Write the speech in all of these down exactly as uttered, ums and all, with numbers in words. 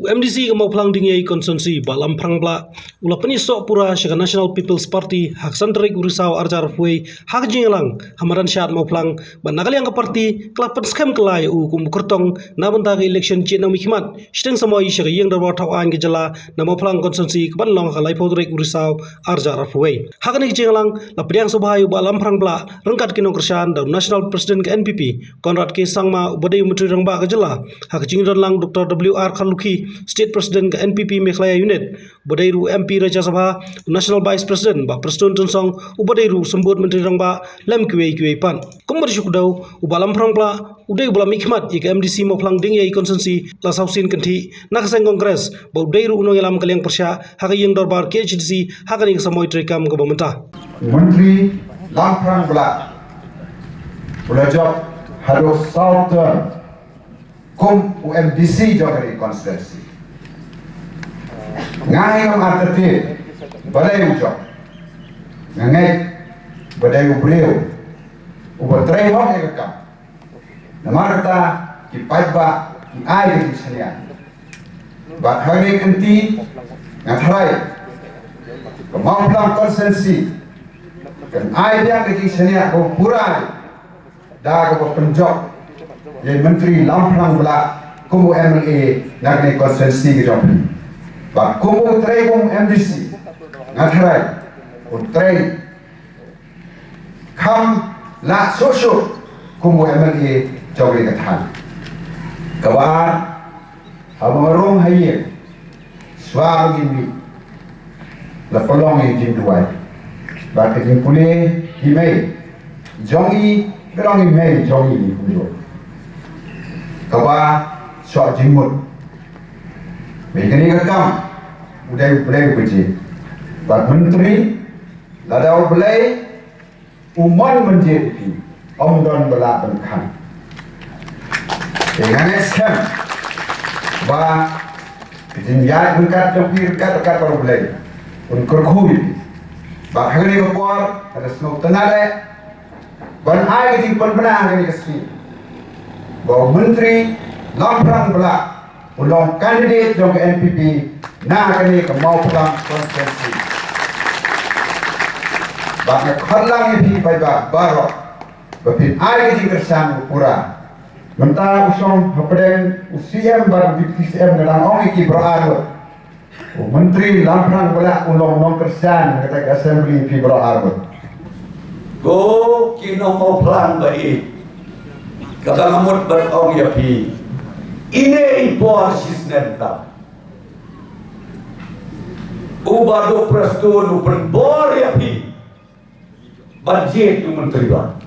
MDC ka Mawphlang Diengïei Constituency, Bah Lamphrang Blah, u la pynïasoh pura sha ka National People's Party ha ka san tarik u Risaw arhajar arphew wei ha ka jingïalang ha madan shad Mawphlang, bad na ka liang ka party ka la pynskhem kylla ïa u kum u kyrtong na bynta ka election jied nongmihkhmat shiteng samoi sha ka ïing dorbar thaw aiñ ka jylla na Mawphlang Constituency, ka ban long ha ka laiphew tarik u Risaw arhajar arphew wei. Ha kane ka jingïalang la pdiang sngewbha ïa u Bah Lamphrang Blah ryngkat ki nongkyrshan da u National President ka NPP Conrad K Sangma, uba dei u Myntri Rangbah ka jylla, ha ka jingdon lang Doctor W R Kharlukhi, State President ka NPP Meghalaya Unit, uba dei ruh u MP Rajya Sabha, u National Vice President Bah Prestone Tynsong, uba dei ruh u Symbud Myntri Rangbah, lem kiwei kiwei pat. Kumba da shu kdew, u Bah Lamphrang Blah u dei uba la mihkhmat ïa ka MDC Mawphlang Diengïei Constituency la saw sien kynthih na ka seng Congress, bad u dei ruh u nongïalam ka liang pyrshah ha ka ïing dorbar KHADC ha kane ka samoi treikam kaba mynta. Myntri Lamphrang Blah u la jop haduh saw term kum u MDC jong kane ka constituency. Nga ngam artatien balei u jop. Nga ngeit ba dei u briew uba trei hok ïa ka kam. Namar kata ki paidbah ki ai ka jingshaniah. Bad ha kane ka kynti nga tharai ka Mawphlang Constituency kan ai biang ka jingshaniah kaba pura da kaba pynjop ïa i Myntri Lamphrang Blah kum u MLA na kane ka constituency ka jong phi. Bad kum u trei kum u MDC, nga tharai u trei kham lah shuh shuh kum u MLA jong kane ka thaiñ. Kaba ar, haba nga rung ha ïing, shuwa ba ngin mih, la pynlong ïa ka jingduwai. Bad ka jingpule i mei jong i, ka long i mei jong i kumjuh. Kaba shuwa jingmut. Bad kane ka kam u dei U Blei uba jied. Bad Myntri, lada U Blei u mon mynjur ïa phi, ym don ba lah ban khang. Te nga ngeit skhem ba ka jingïaid ryngkat jong phi ryngkat ryngkat bad U Blei un kyrkhu ïa phi. Bad ha kane ka por nga da sngewtynnad eh ban ai ka jingpynbna ha kane ka sngi ba u Myntri Lamphrang Blah u long candidate jong ka NPP na kane ka Mawphlang constituency. Bad nga khot lang ïa phi paidbah baroh ba phin ai ka jingkyrshan ba pura. Mynta u shong hapdeng u CM bad u Deputy CM, nga dang ong ïa ki baroh arngut. U Myntri Lamphrang Blah u long nongkyrshan ha kata ka assembly, phi baroh arngut. Ko ki nong Mawphlang ba ïeit, kata nga mut ban ong ïa phi, ine i por shisnem tam u Bah Prestone u pynbor ïa phi ban jied u Myntri Blah.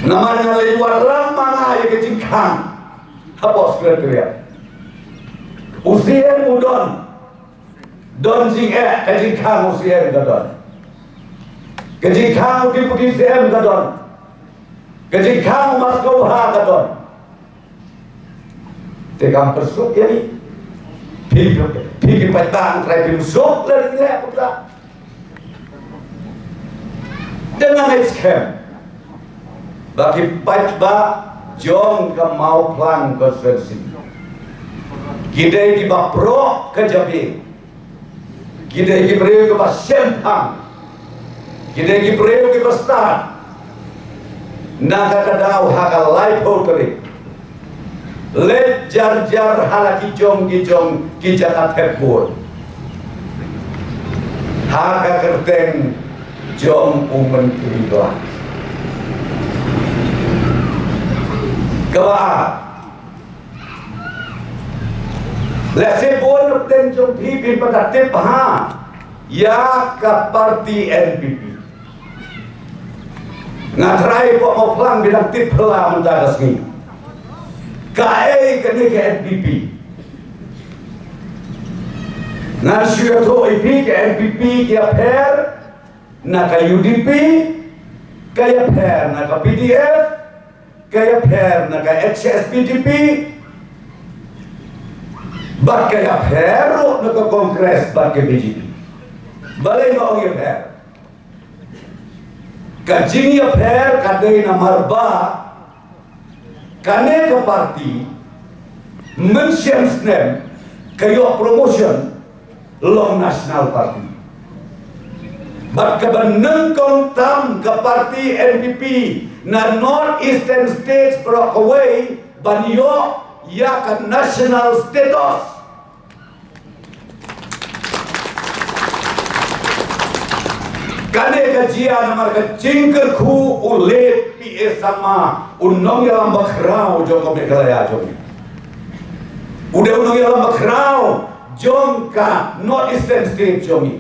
Namar nga la ïoh wad lang ma nga ïa ka jingkhang hapoh Secretariat. U CM u don, don jingeh, ka jingkhang u CM ka don. Ka jingkhang u Deputy CM ka don. Ka jingkhang u Maskawbha ka don. Te kam pyrsuk ïa ngi. Phi, phi ki paidbah, trai phi suk lem ïa kumta. Te nga ngeit skhem ba ki paidbah jong ka Mawphlang constituency ki dei kiba proh ka jabieng. Ki dei ki briew kiba shemphang. Ki dei ki briew kiba stad. Na kata ka daw ha ka laiphew tarik, leit jar jar ha la ki jong ki jong ki jaka thep vote ha ka kyrteng jong u Myntri Blah. Kaba ar, lehse bun na pdeng jong phi phin pat da tip bha ïa ka party NPP. Nga trai hapoh Mawphlang phin dang tip phylla mynta ka sngi. Kaei kane ka NPP? Ngan shu ïathuh ïa phi, ka NPP ka ïapher na ka UDP, ka ïapher na ka PDF, ka ïapher na ka HSPDP, bad ka ïapher ruh na ka Congress bad ka BJP. Balei nga ong ïapher? Ka jingïapher ka dei namar ba kane ka party Mynshem snem ka ïoh promotion long National Party. Bad kaba nyngkong tam ka party N P P na North Eastern States baroh kawei ban ïoh ïa ka national status. Kane ka jia namar ka jingkyrkhu u late P A Sangma, u nongïalam bakhraw jong ka Meghalaya jong ngi. U dei u nongïalam bakhraw jong ka North Eastern State jong ngi.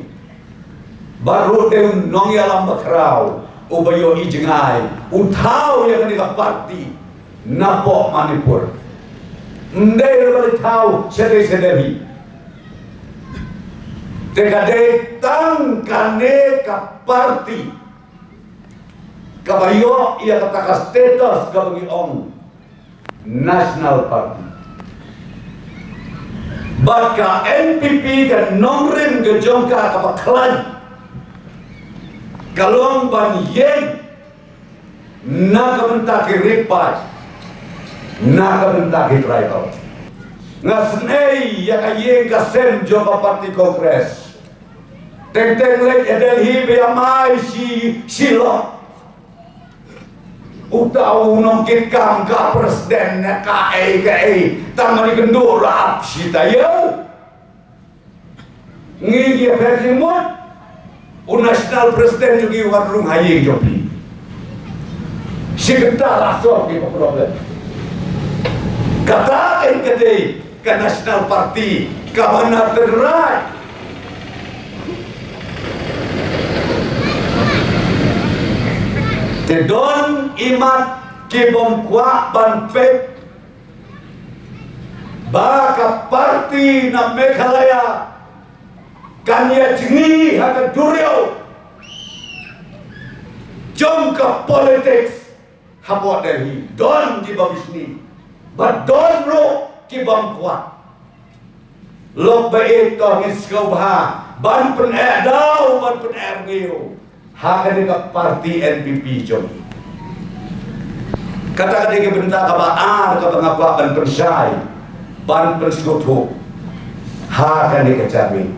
Bad ruh dei u nongïalam bakhraw uba ïohi jngai, u thaw ïa kane ka party napoh Manipur. Ym dei ruh ba la thaw sha dei sha Delhi. Te ka dei tang kane ka party kaba ïoh ïa kata ka status kaba ngi ong National Party. Bad ka N P P ka nongrim ka jong ka kaba khlaiñ ka long ban ïeng na ka bynta ki ri paid, na ka bynta ki tribal. Nga sngew ïa ka ïing ka sem jong ka party Congress. Teng teng leit ïa Delhi ba ïa mai shi Shillong. Uta u nongkitkam ka president ne kaei kaei, tang ma dei kynduh la ap shi taïew. Ngi ïa pher jingmut. U national president jong ngi wat rung ha ïing jong phi. Shi kynta la solve ki problem. Kata ka dei ka National Party kaba na tynrai. Te don imat ki bym kwah ban peit ba ka party na Meghalaya kan ïa jngi ha ka duriaw jong ka politics. Hapoh Delhi don kiba bishni bad don ruh ki bym kwah. Lok ba ïeit to ngin sngewbha ban pyneh daw ban pyneh rngiew ha kane ka party N P P jong ngi. Kata ka dei ka bynta kaba ar kaba nga kwah ban pynshai ban pynsngewthuh ha kane ka jingmih.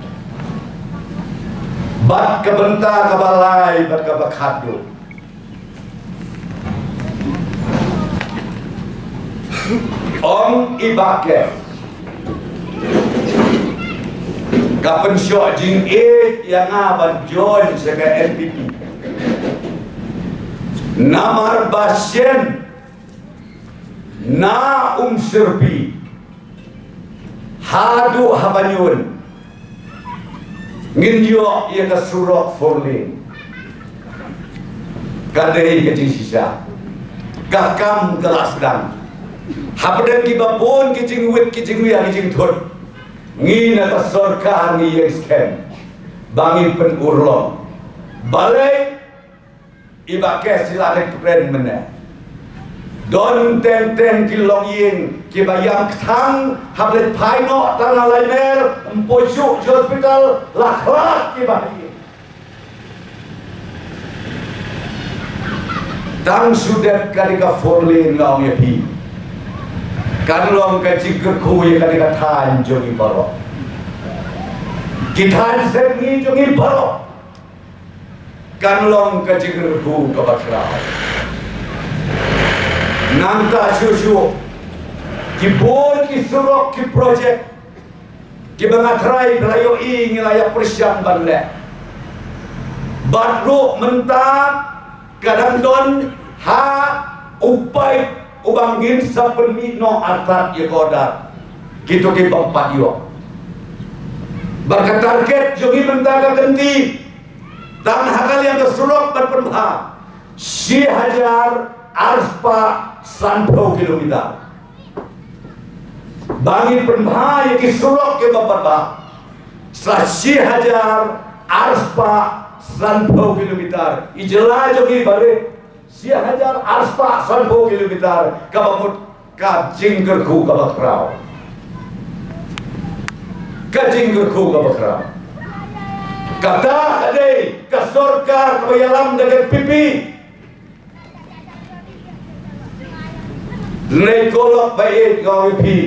Bad ka bynta kaba lai bad kaba khatduh. Ong i Bah Kev ka pynshoh jingïeit ïa nga ban join sha ka N P P. Namar ba shen na Umshyrpi haduh ha Banyun ngin ïoh ïa ka surok four lane. Ka dei ka jingshisha. Ka kam ka la sdang. Hapdeng kiba bun ki jingwit ki jingwia ki jingthut, ngi na ka sorkar ngi ïeng skhem ba ngin pynurlong. Balei? I Bah Kev, sila leit kren mynne. Don teng teng ki longïing kiba ïam kthang hap leit phai noh tang na Laimer, ym poi shuh sha hospital, la khlad kiba ha ïing. Tang shu dep kane ka four lane nga ong ïa phi, kan long ka jingkyrkhu ïa kane ka thaiñ jong ngi baroh. Ki thaiñ sepngi jong ngi baroh kan long ka jingkyrkhu kaba khraw. Nangta shuh shuh ki bun ki surok ki projek kiba nga trai ba la ïohi ngi la ïa pyrshang ban leh. Bad ruh mynta ka dang don ha u paip uba ngin sa pynmih noh artat ïa ka order. Kito ki bym pat ïoh. Bad ka target jong ngi mynta ka kynti tang ha ka liang ka surok ban pynbha shi hajar arspah sanphew kilometer. Ba ngin pynbha ïa ki surok kiba pat bha sa shi hajar arspah sanphew kilometer. I jylla jong ngi ba rit shi hajar arspah sanphew kilometer, kaba mut ka jingkyrkhu kaba khraw. Ka jingkyrkhu kaba khraw. Kata ka dei ka sorkar kaba ïalam da ka N P P. Hynrei ko lok ba ïeit, nga ong ïa phi,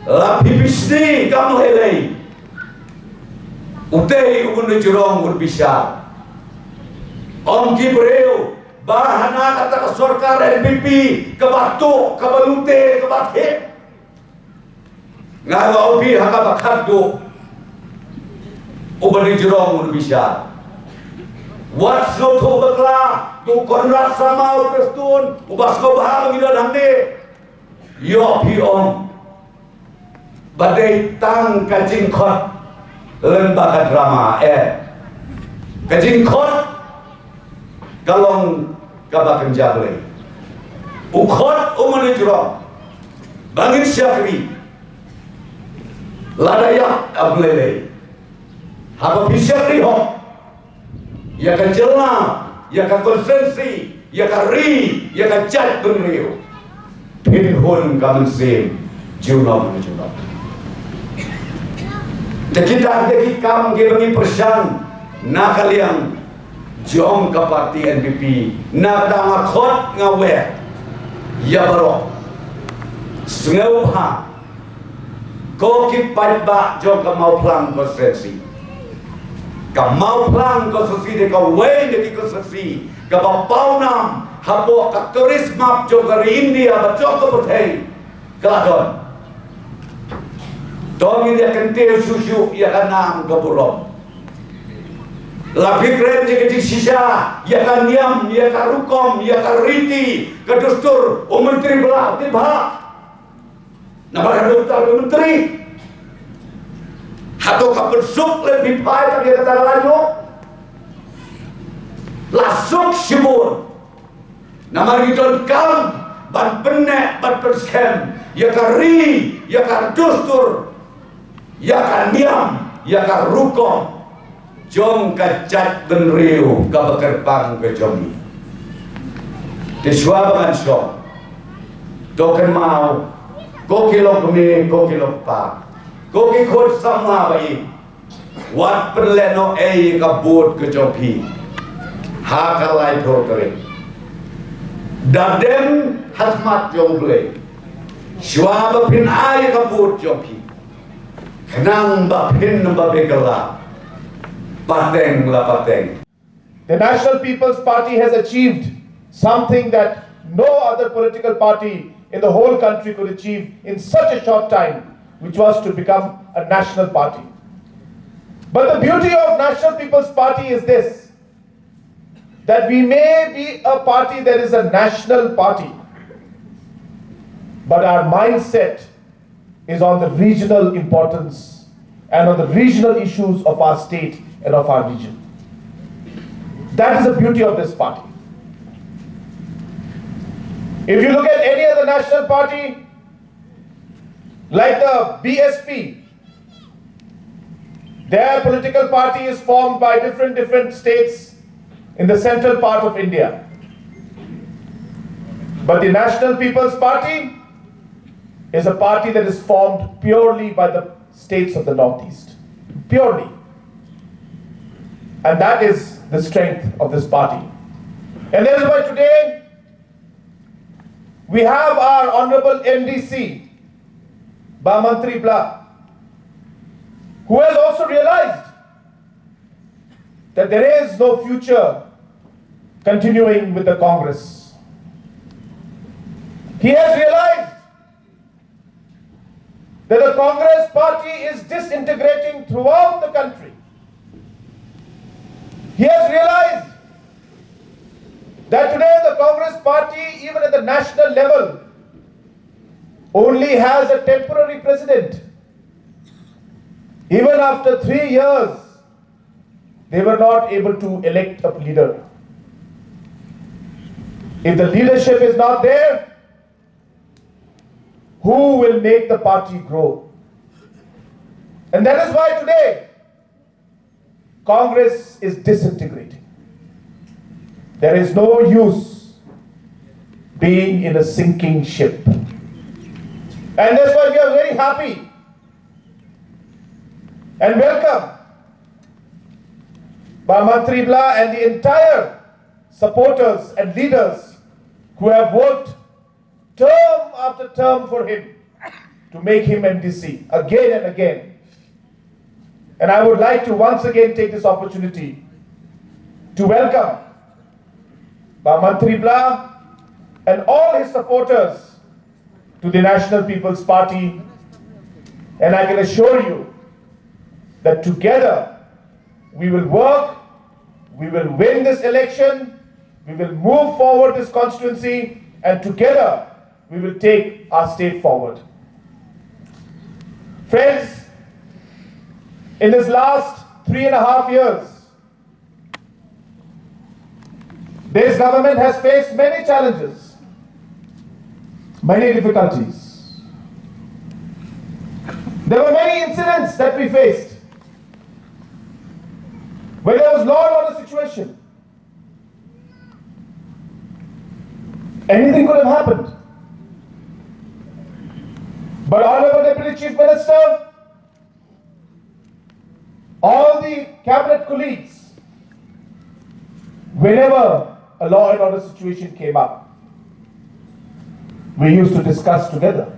La phi bishni kam lei lei. Utei u manu jrong un bishar. Ong ki briew ba hana kata ka sorkar N P P kaba tuh, kaba lute, kaba thep. Nga ong phi ha kaba khatduh u manu jrong un bishar. Wat sngewthuh bakla, u Conrad Sangma u Prestone, uba sngewbha ngi don hangne. Ïoh phi ong ba dei tang ka jingkhot lem ba ka drama, eh. Ka jingkhot ka long kaba kynja Blei. U khot u manu jrong ba ngin shakri. Lada ïa ka Blei lei, haba phi shakri hok ïa ka jylla, ïa ka constituency, ïa ka ri, ïa ka jaitbynriew, phin hun ka mynsiem junom junom. Te kita ki kam kiba ngi pyrshang na ka liang jong ka party N P P, na ka dang nga khot nga wer ïa baroh. Sngewbha, ko ki paidbah jong ka Mawphlang constituency. Ka Mawphlang constituency dei kawei na ki constituency kaba pawnam hapoh ka tourist map jong ka ri India bad jong ka pyrthei. Ka la don. To ngin ïa kyntiew shuh shuh ïa ka nam ka burom. La phi kren ïa ka jingshisha, ïa ka niam, ïa ka rukom, ïa ka riti, ka dustur, u Myntri Blai, dei bha. Namar haduh mynta u Myntri, hato ka pynsuk lem phi phai ka ïa kata ka la ïoh? La suk shibun. Namar ngi donkam ban pynneh, ban pynskhem ïa ka ri, ïa ka dustur, ïa ka niam, ïa ka rukom jong ka jaitbynriew kaba kyrpang ka jong ngi. Te shuwa ba ngan shong, to kynmaw, ko ki longkmie, ko ki longkpa, ko ki khun samla ba ïeit, wat pynlehnoh ei ka vote ka jong phi ha ka laiphew tarik. Da dem ha khmat jong U Blei, shuwa ba phin ai ka vote jong phi, khnang ba phin ym ba bekylla, pateng la pateng. The National People's Party has achieved something that no other political party in the whole country could achieve in such a short time, which was to become a national party. But the beauty of National People's Party is this, that we may be a party that is a national party, but our mindset is on the regional importance and on the regional issues of our state and of our region. That is the beauty of this party. If you look at any other national party, like the B S P, their political party is formed by different, different states in the central part of India. But the National People's Party is a party that is formed purely by the states of the Northeast. Purely. And that is the strength of this party. And that is why today we have our Honorable M D C, Bah Mantri Blah, who has also realized that there is no future continuing with the Congress. He has realized that the Congress party is disintegrating throughout the country. He has realized that today the Congress party, even at the national level, only has a temporary president. Even after three years, they were not able to elect a leader. If the leadership is not there, who will make the party grow? And that is why today Congress is disintegrating. There is no use being in a sinking ship. And that's why we are very happy and welcome Bah Mantri Blah and the entire supporters and leaders who have worked term after term for him to make him M D C again and again. And I would like to once again take this opportunity to welcome Bah Mantri Blah and all his supporters to the National People's Party. And I can assure you that together we will work, we will win this election, we will move forward this constituency, and together we will take our state forward. Friends, in this last three and a half years, this government has faced many challenges, many difficulties. There were many incidents that we faced where there was law and order situation. Anything could have happened. But Honorable Deputy Chief Minister, all the cabinet colleagues, whenever a law and order situation came up, we used to discuss together.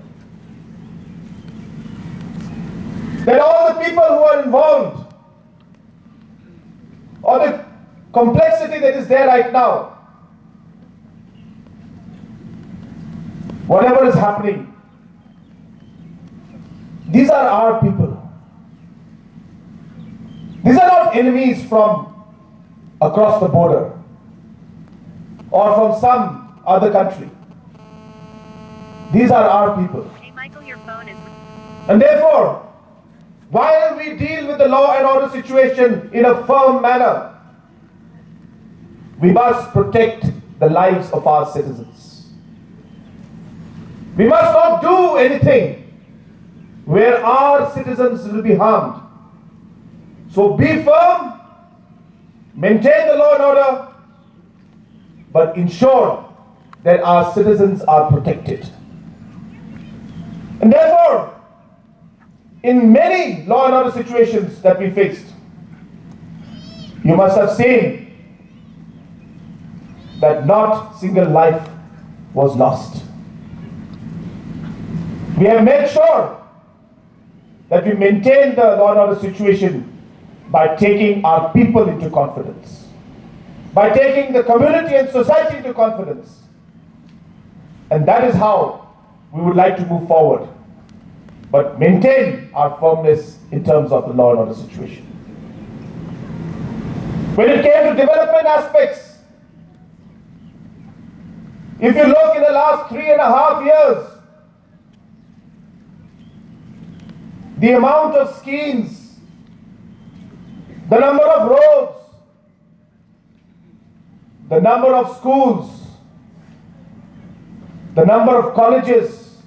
Then all the people who are involved, or the complexity that is there right now, whatever is happening, these are our people. These are not enemies from across the border or from some other country. These are our people. Hey, Michael, your phone is. And therefore, while we deal with the law and order situation in a firm manner, we must protect the lives of our citizens. We must not do anything where our citizens will be harmed. So be firm, maintain the law and order, but ensure that our citizens are protected. And therefore, in many law and order situations that we faced, you must have seen that not single life was lost. We have made sure that we maintain the law and order situation by taking our people into confidence, by taking the community and society into confidence. And that is how we would like to move forward, but maintain our firmness in terms of the law and order situation. When it came to development aspects, if you look in the last three and a half years, the amount of schemes, the number of roads, the number of schools, the number of colleges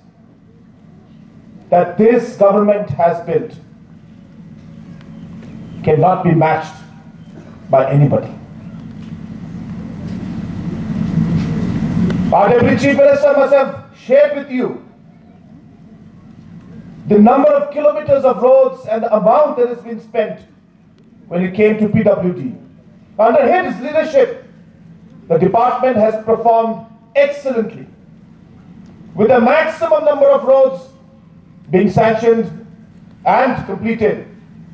that this government has built cannot be matched by anybody. Our Deputy Chief Minister must have shared with you the number of kilometers of roads and the amount that has been spent when it came to P W D. Under his leadership, the department has performed excellently, with the maximum number of roads being sanctioned and completed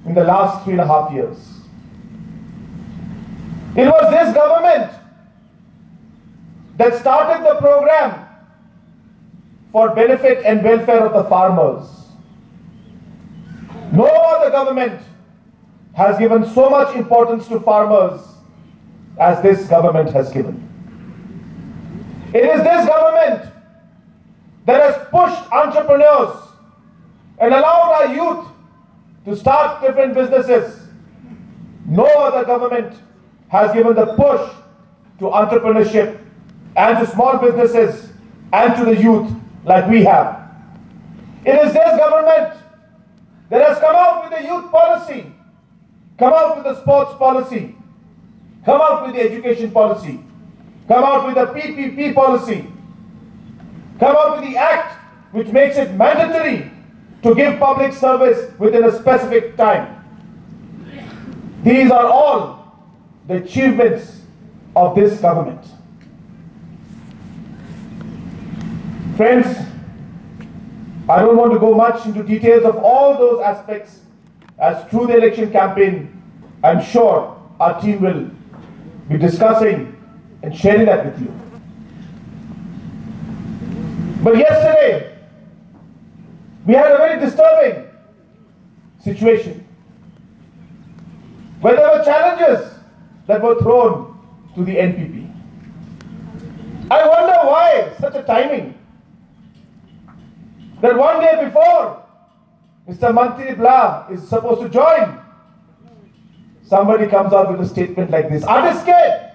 in the last three and a half years. It was this government that started the program for benefit and welfare of the farmers. No other government has given so much importance to farmers as this government has given. It is this government that has pushed entrepreneurs and allowed our youth to start different businesses. No other government has given the push to entrepreneurship and to small businesses and to the youth like we have. It is this government that has come out with a youth policy, come out with a sports policy, come out with the education policy, come out with a P P P policy, come out with the act which makes it mandatory to give public service within a specific time. These are all the achievements of this government. Friends, I don't want to go much into details of all those aspects, as through the election campaign, I'm sure our team will be discussing and sharing that with you. But yesterday, we had a very disturbing situation where there were challenges that were thrown to the N P P. I wonder why such a timing that one day before Mister Mantri Bla is supposed to join, somebody comes out with a statement like this. Are they scared?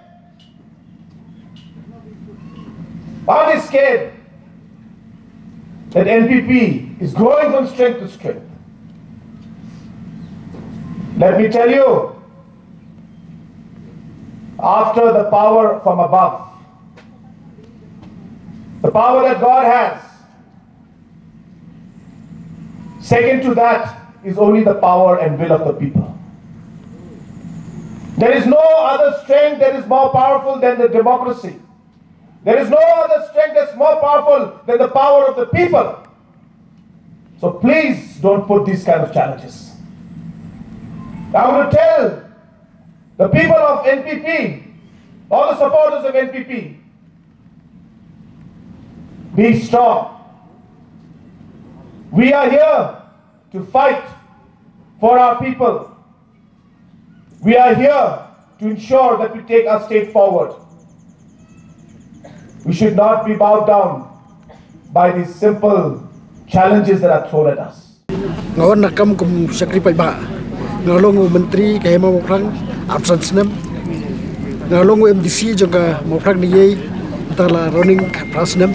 Are they scared that N P P is growing from strength to strength? Let me tell you, after the power from above, the power that God has, second to that is only the power and will of the people. There is no other strength that is more powerful than the democracy. There is no other strength that's more powerful than the power of the people. So please don't put these kind of challenges. I want to tell the people of N P P, all the supporters of N P P, be strong. We are here to fight for our people. We are here to ensure that we take our state forward. We should not be bowed down by these simple challenges that are thrown at us. Nga wan na kam kum shakri paidbah. Nga long u mentri ka hima Mawphlang arphew san snem. Nga long u M D C jong ka Mawphlang Nongïalam tang la running ka phra snem.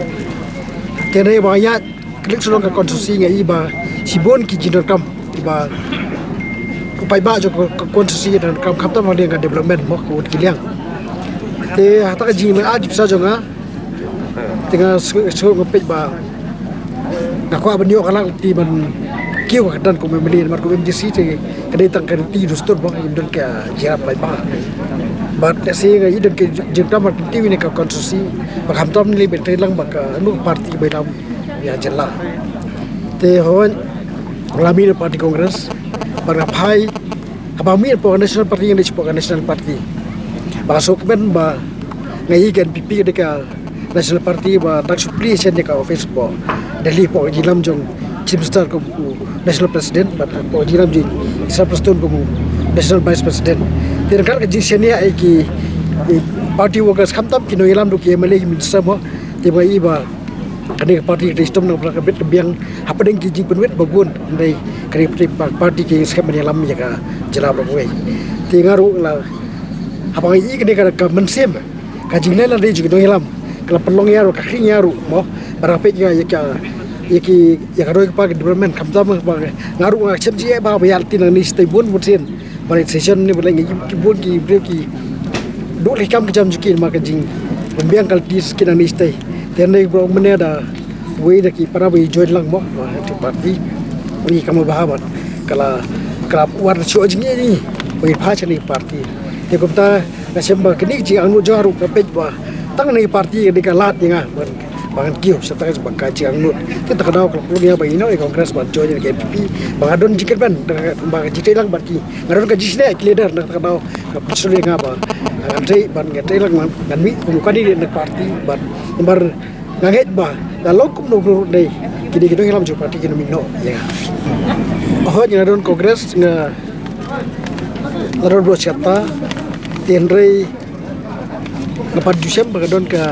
Te ne ba ïa klik shuh long ka constituency nga i ba shibun ki jingdonkam ba u paidbah jong ka constituency donkam khamtam hangne ka development mo ka wut ki liang. Te hata ka jingmyntoi jong nga te nga shu nga peit ba nga kwah ban ïoh ka lad te ban kiew ka kyrdan kum M L A namar kum M D C te ka dei tang ka riti dustur ba ngim don ka jingïarap paidbah. Bad te shi nga i don ka jingkyrdan ban kiew ne ka constituency ba khamtam ne ban trei lang ba ka nu party ba lam ïa jylla. Te hooid nga la mih na party Congress bad nga phai haba mih na National Party nga dei shapoh ka National Party. Ba nga sngewkmen ba nga i ka N P P ka dei ka National Party ba dang shu plie shen ïa ka office hapoh Delhi hapoh ka jingïalam jong Chief Minister kum u National President bad hapoh ka jingïalam jong Israel Prestone kum u National Vice President. Te ryngkat ka jingshaniah ïa ki party workers khamtam ki nongïalam ruh ki M L A ki minister mo te ba i ba kane ka party ka dei shitom na ka bit ka biang hapdeng ki jingpynwit ba bun hynrei kane ka party ka skhem ban ïalam ïa ka jylla baroh kawei. Te nga ruh la haba nga i kane ka mynsiem ka jingleh lade jong ki nongïalam ka la pynlong ïa ruh ka khring ïa ruh mo ba ra peit ïa ka ïa ki ïa ka roi ka par ka development khamtam ba nga ruh nga shem jingeh ba ba ïa lynti nangne shatei bun bun sien. Ba leh session ne ba leh ngi ki bun ki briew ki duk leh kam ki jam jong ki ma ka jingpynbiang ka lynti ki nangne shatei. Te ne bro mane da wei da ki para ba i join lang mo ba ki party. Ni kam ba ha ba ka la ka la war shuh jingeh ni ba i pha sha ni party. Te kumta nga shem ba kane ka jingangnud jong nga ruh ka peit ba tang ne party ka dei ka lad ïa nga ban ba ngan kiew sa tang ba ka jingangnud. Te ta ka daw ka la pynlong ïa ba ïa Congress ban join ïa ka N P P ba nga don jingkyrmen ba ka jingtrei lang bad ki nga don ka jingshaniah ki leader na ta ka daw ka pynslem ïa nga ba ngan trei ban ngan trei lang ngan mih kum u candidate na ka party bad namar nga ngeit ba la long kumno kumno ruh dei ki dei ki nongïalam jong ka party ki nongmih noh ïa nga. Hooid nga don Congress nga la don bro chata te hynrei nga pat ju shem ba ka don ka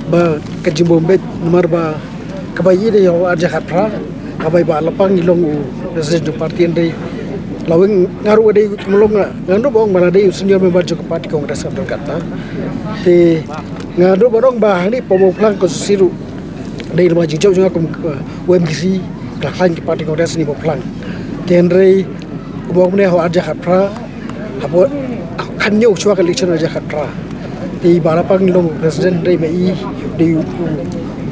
ba ka jingbym beit namar ba kaba i dei ha u arhajar khatphra kaba i Bah Lapang i long u president jong party hynrei la weng nga ruh dei kumlong nga nga ruh ba ong ba la dei u senior member jong ka party Congress ka don kata. Te nga ruh ba ong ba hangne pa Mawphlang constituency ruh dei lama jingjop jong nga kum uh, U M D C ka la khlaiñ ka party Congress ni Mawphlang. Te hynrei kumba ong ne ha u arhajar khatphra hapoh khathynñiew shuwa ka election arhajar khatphra. Te i Bah Lapang i long president dei ma i dei u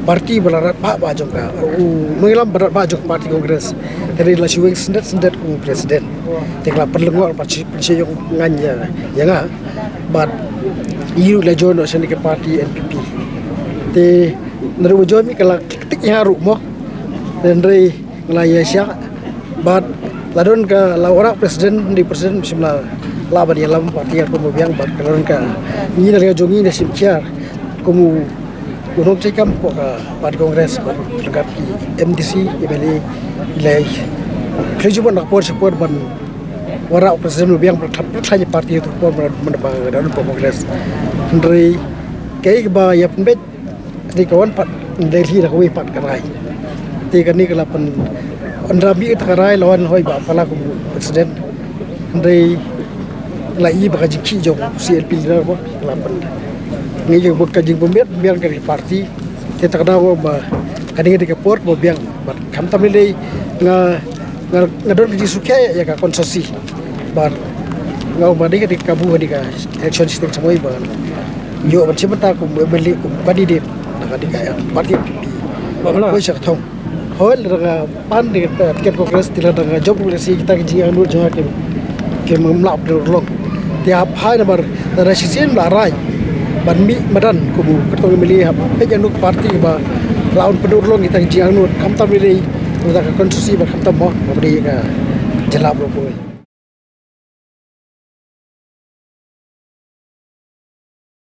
party ba la rat ba ba jong ka u nongïalam ba rat ba jong ka party Congress. Te dei la shu weng syndet syndet u president. Te ka la pynlyngngoh la pynshai ïong ngan ïa ïa nga bad i ruh la join noh sha ka party N P P. Te na ruh ba join mi ka la ktik ïa ruh mo. Hynrei nga la ïa shah bad la don ka la warak president, di president shim la la ban ïalam party kum u biang bad ka la don ka ngi na liang jong ngi na shim kiar kum u nongtrei kam ko ka party Congress bad ka ki M D C, M L A, ilai. Khlei ju ban nak por support ban warak president u biang ban thap thap party tu por ban ban ba ka don Congress. Hynrei kai ba ïa pynbeit Te ka wan pat Delhi da kawei pat ka rai. Te kane ka la pyn ynda bi ta ka rai la wan hoi ba pala kum president. Hynrei la i ba ka jingki jong C L P leader ba ka la pyn ngi jong ka jingpynbeit biang ka party. Te ta ka daw ba kane ka dei ka por ba biang ba khamtam lei nga nga, nga don ka jingsngewkhia ïa ka constituency. Bad nga ong ba dei ka dei ka bu dei ka election system samoi ba ïoh ban shim bynta kum M L A kum candidate na ka dei ka party N P P. Ba la ko sha ka thong. Hoi la da nga pan dei ka ticket Congress, te la da nga jop Congress, kita ka jingangnud jong nga kim kim ym lah pynurlong. Te hap hai namar da da shisien la rai ban mih madan kum ka thong M L A hap peit ïa ka party ba la un pynurlong kita ka jingangnud khamtam lei da ka constituency ba khamtam mo ba dei ka jylla ba ko.